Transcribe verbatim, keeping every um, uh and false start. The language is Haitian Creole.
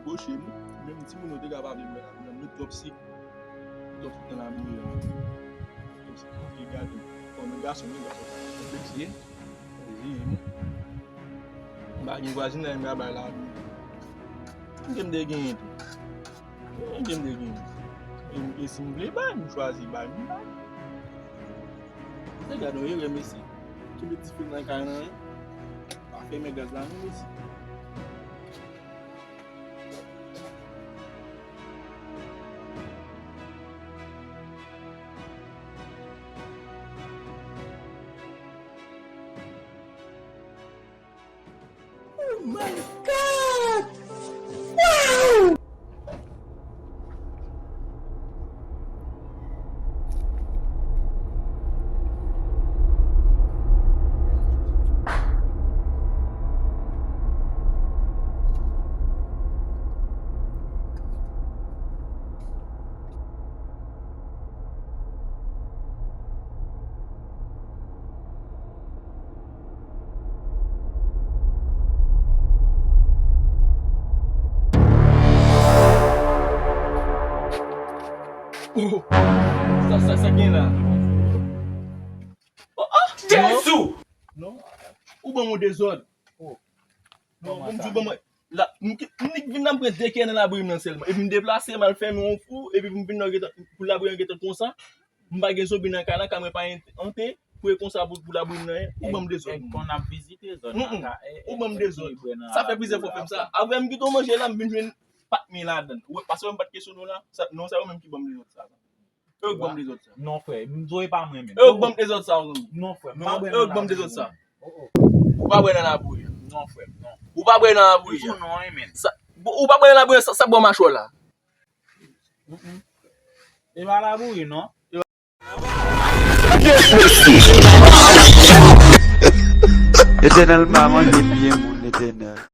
Goche nou, menm timoun yo te ka pa vle mwen la, mwen met twòp sik, twòp sik nan labouyi an. Twòp sik, paske gade, kòm gason, mwen gason, konplekse, zi, m pa gen vwazinay, m ka bay labouyi. Mwen te genyen tou. Mwen te genyen. E, e si m vle bay, m chwazi bay, m bay. Se gade yon erè, mesye. Kenbe ti fil nan kay lan, pa fèmen gaz la, non, mesye. Oh my God! Wow! Oh, sa, sa, sa gen la? Oh, oh, Jezou! Non. Ou ban m yon dezòd. Oh. Non, kòman sa? Bon, m di w ban mwen. La, m ki, m nik vin nan m pran de kè nan labouyi m nan sèlman. Epi m deplase, m al fèmen yon fou, epi m vin nan gentan, pou labouyi an gentan konsa. M pa gen zonbi nan kay la, kay mwen pa ente, ante, pou e konsa pou, pou labouyi m nan ye. Ou ban m dezòd. Èg, èg konn ap vizite zòn nan, ka, e, ou ban m dezòd. Sa fè plizyè fwa fè m sa. Apre m kite w manje la, m vin jwenn pat men ladan. Ou wè, paske m pa t kesyone w la, sa, non, se yo menm ki ban m dezòd sa. E yo k ban m dezòd sa. Non, frè, m di w e pa mwen menm. E yo k ban m dezòd sa, zanmi. Non, frè, m pa bwè nan labouyi. E yo k ban m dezòd sa. Oh, oh. Ou pa bwè nan labouyi. Non, frè, non. Ou pa bwè nan labouyi. M di w non, wi, men. Sa, ou pa bwè nan labouyi, sa, sa bwè machwè la. Mm, mm. E pa labouyi, non. Letènèl pa manje pye moun, Letènèl.